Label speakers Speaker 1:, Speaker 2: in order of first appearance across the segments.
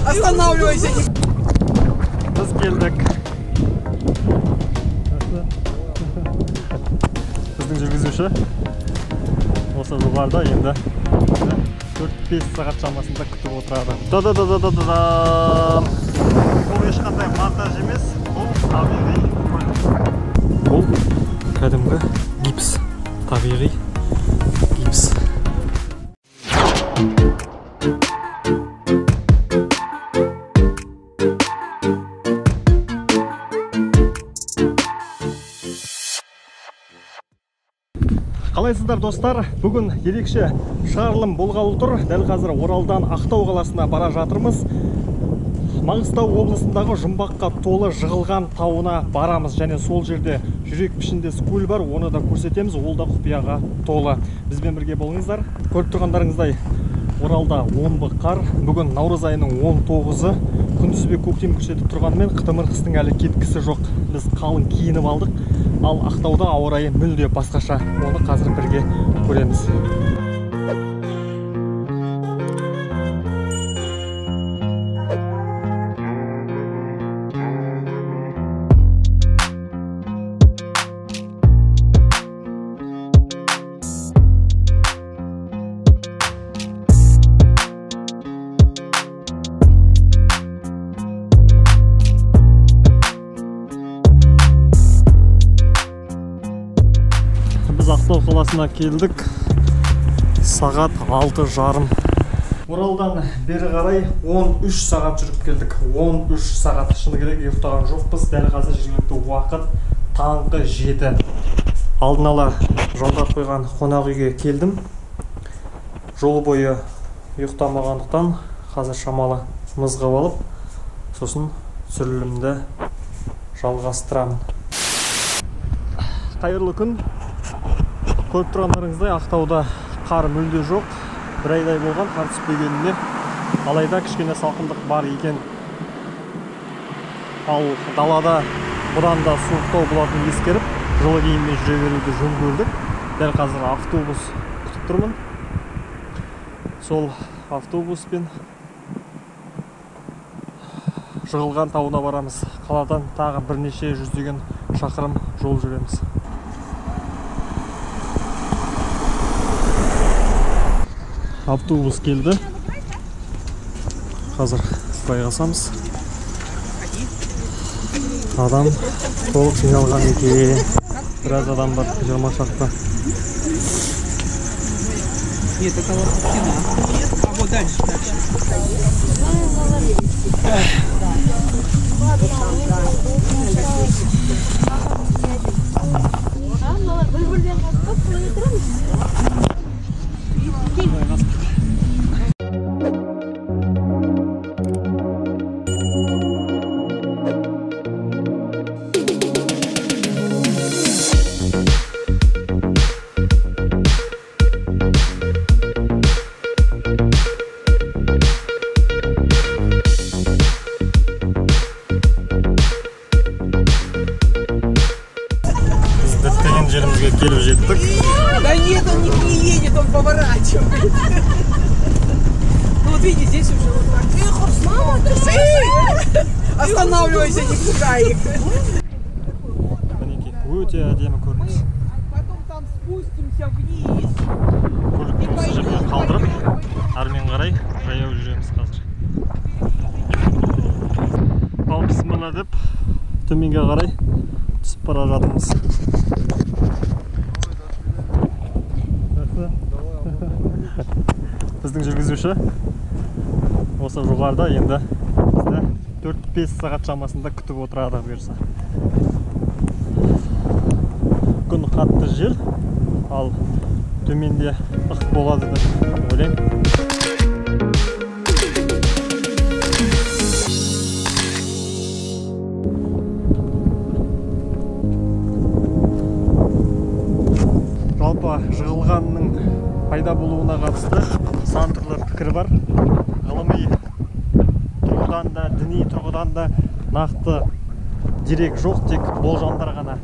Speaker 1: Останавливайся.
Speaker 2: Біз келдік. Біздің жүргізуші осы жоғарыда енді 4-5 сағат шамасында күтіп отырады. Да-да-да-да-да-да. Бұл ешқандай монтаж емес, бұл табиғи көл. Бұл кәдімгі гипс, табиғи гипс. Қалайсыздар, достар? Бүгін ерекше шығарылым болғалы тұр. Дәл қазір Оралдан Ақтау қаласына бара жатырмыз. Маңғыстау облысындағы жұмбаққа толы Жығылған тауына барамыз. Және сол жерде жүрек пішіндес көл бар, оны да көрсетеміз. Ол да құпияға толы. Бізбен бірге болыңыздар. Көріп тұрғандарыңыздай, Оралда омбы қар. Бүгін наурыз айының 19-ы. Күндізбе көктем көрсетіп тұрғанымен қытымыр қыстың әлі кеткісі жоқ. Біз қалың киініп алдық. Ал Ақтауда ауа райы мүлде басқаша. Оны қазір бірге көреміз. Ақтау қаласына келдік. Сағат 6:30. Оралдан бері қарай 13 сағат жүріп келдік. 13 сағат, шыны керек, ұйықтаған жоқпыз. Дәл қазір жергілікті уақыт таңғы 7. Алдын ала жалдап қойған қонақ үйге келдім. Жол бойы ұйықтамағандықтан қазір шамалы мызғып алып, сосын түсірілімді жалғастырамын. Қайырлы күн. Көріп тұрғандарыңыздай, Ақтауда қар мүлде жоқ. Бір айдай болған қар түспегеніне. Алайда кішкене салқындық бар екен. Ал далада бұдан да суықтау болатынын ескеріп, жылы киіммен жүре беруді жөн көрдік. Дәл қазір автобус күтіп тұрмын. Сол автобуспен Жығылған тауына барамыз. Қаладан тағы бірнеше жүздеген шақырым жол жүреміз. Автобус келді. Қазір байқасамыз. Адам толық жиналған екен. Біраз адам бар, 20 шақты.
Speaker 1: Нет, это вот стена. А вот дальше, дальше.
Speaker 2: Жерімізге келіп жеттік.
Speaker 1: Да нет, он не едет, он поворачивает. Ну вот видите, здесь уже вот так. Мама, ты останавливайся, не пугай их.
Speaker 2: Мінекей, өте әдемі көрініс.
Speaker 1: Потом там спустимся вниз.
Speaker 2: Көлікті осы жерге қалдырып, әрмен қарай жаяу жүреміз қазір. 60 мына деп төменге қарай түсіп бара жатырмыз. Біздің жүргізуші осы жоғарыда енді бізді 4-5 сағат шамасында күтіп отырады бұйырса. Күн қатты жел, ал төменде ық болады деп ойлаймын. Жалпы Жығылғанның пайда болуына қатысты сан түрлі пікір бар. Ғылыми тұрғыдан да, діни тұрғыдан да нақты дерек жоқ, тек болжамдар ғана.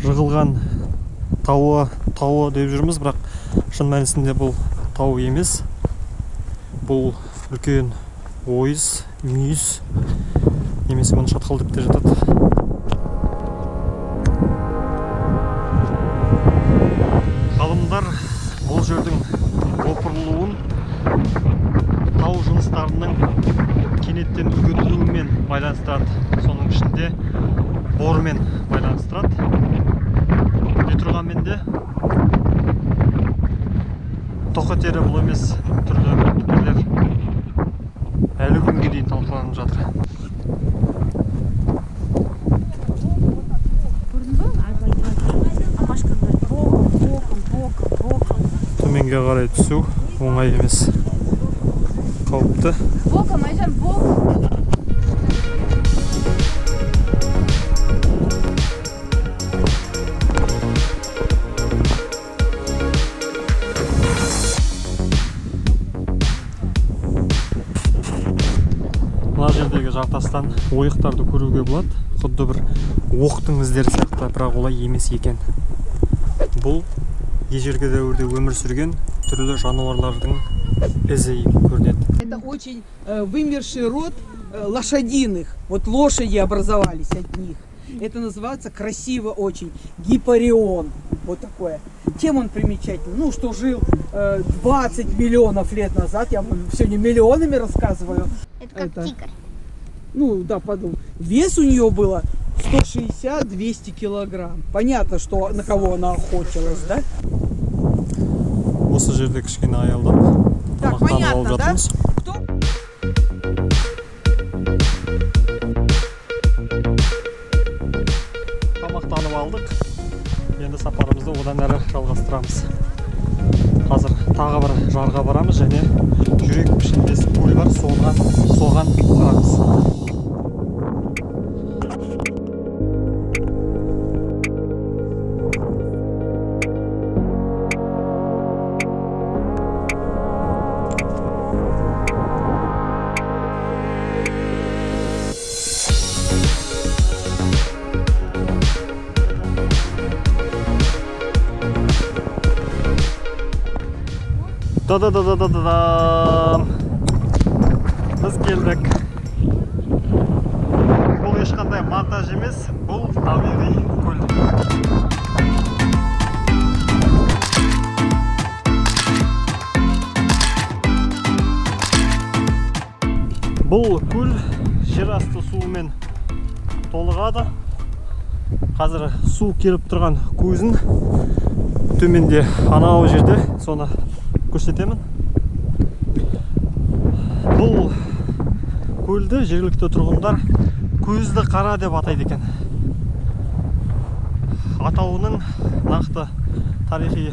Speaker 2: Жығылған тауы деп жүрміз, бірақ шын мәнісінде бұл тау емес. Бұл үлкен Ойыз, мүйіз, немесе мұны шатқал деп те жатады. Ғалымдар бұл жердің опырылуын тау жыныстарының кенеттен үгітілуімен байланыстырады. Соның ішінде бормен байланыстырады. Не тұрғанмен де тоқетері бұл емес, түрлі пікірлер әлі күнге дейін талқыланып жатыр. Төменге қарай түсу оңай емес, қауіпті.
Speaker 3: Боком, Айжан, боком.
Speaker 2: Мына жердегі жартастан ойықтарды көруге болады. Құдды бір оқтың іздері сияқты, бірақ олай емес екен. Бұл ежелгі дәуірде өмір сүрген түрлі жануарлардың ізі көрінеді.
Speaker 1: Это очень вымерший род лошадиных. Вот лошади образовались от них. Это называется красиво очень гиппарион. Вот такое. Чем он примечателен? Ну, что жил 20 миллионов лет назад. Я вам сегодня миллионами рассказываю.
Speaker 4: Это как тигр.
Speaker 1: Ну, да, подумал. Вес у нее было 160-200 килограмм. Понятно, что на кого она охотилась, да?
Speaker 2: Осы жерде кішкене аялдап,
Speaker 1: Так,
Speaker 2: тамақтанып алып
Speaker 1: понятно, да?
Speaker 2: жатырмыз.
Speaker 1: Кто?
Speaker 2: Тамақтанып алдық. Енді сапарымызды одан әрі жалғастырамыз. Қазір тағы бір жарға барамыз және жүрек пішіндес көл бар, соған барамыз. Да-да-да-да-да-дам. Біз келдік. Бұл ешқандай монтаж емес, бұл табиғи көл. Бұл көл жер асты суымен толығады. Қазір су келіп тұрған көзін төменде анау жерде соны көрсетемін. Бұл көлді жергілікті тұрғындар көзді қара деп атайды екен. Атауының нақты тарихи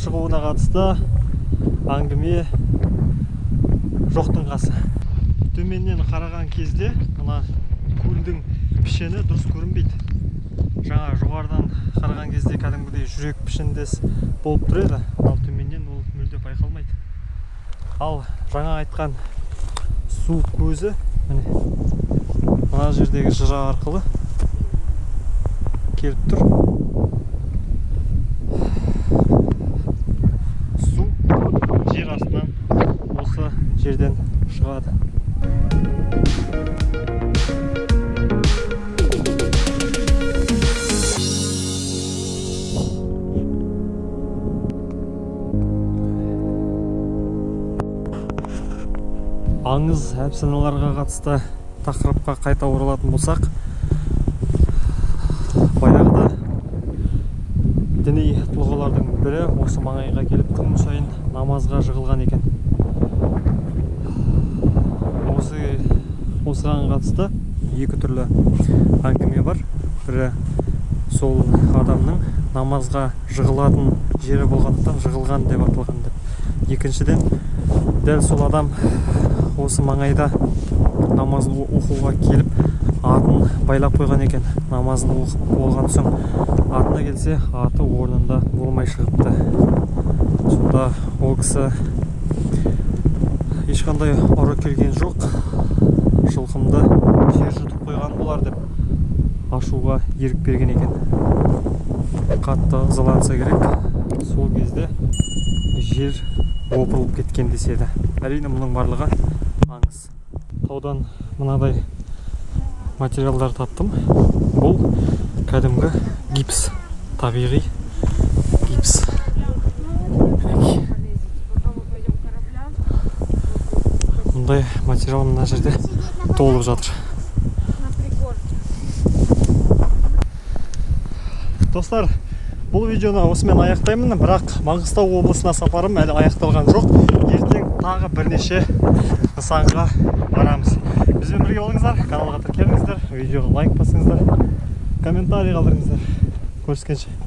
Speaker 2: шығуына қатысты әңгіме жоқтың қасы. Төменнен қараған кезде мына көлдің пішіні дұрыс көрінбейді. Жаңа жоғарыдан қараған кезде кәдімгідей жүрек пішіндес болып тұр еді, ал төменнен ол мүлде байқалмайды. Ал жаңа айтқан су көзі міне мына жердегі жыра арқылы келіп тұр. Су жер астынан осы жерден шығады. Аңыз әпсаналарға қатысты тақырыпқа қайта оралатын болсақ, баяғыда діни тұлғалардың бірі осы маңайға келіп күн сайын намазға жығылған екен. Осыған қатысты екі түрлі әңгіме бар. Бірі сол адамның намазға жығылатын жері болғандықтан жығылған деп аталған деп. Екіншіден, дәл сол адам осы маңайда намазын оқуға келіп атын байлап қойған екен. Намазын оқып болған соң атына келсе, аты орнында болмай шығыпты. Сонда ол кісі ешқандай ұры келген жоқ, жылқымды жер жұтып қойған болар деп ашуға ерік берген екен. Қатты ызаланса керек, сол кезде жер опырылып кеткен деседі. Әрине, мұның барлығы аңыз. Таудан мынадай материалдар таптым. Бұл кәдімгі гипс, табиғи гипс. Мінекей. Мұндай материал мына жерде толып жатыр. Достар, бұл видеоны осымен аяқтаймын, бірақ Маңғыстау облысына сапарым әлі аяқталған жоқ. Ертең тағы бірнеше нысанға барамыз. Бізбен бірге болыңыздар, каналға тіркеліңіздер, видеоға лайк басыңыздар, комментарий қалдырыңыздар. Көріскенше.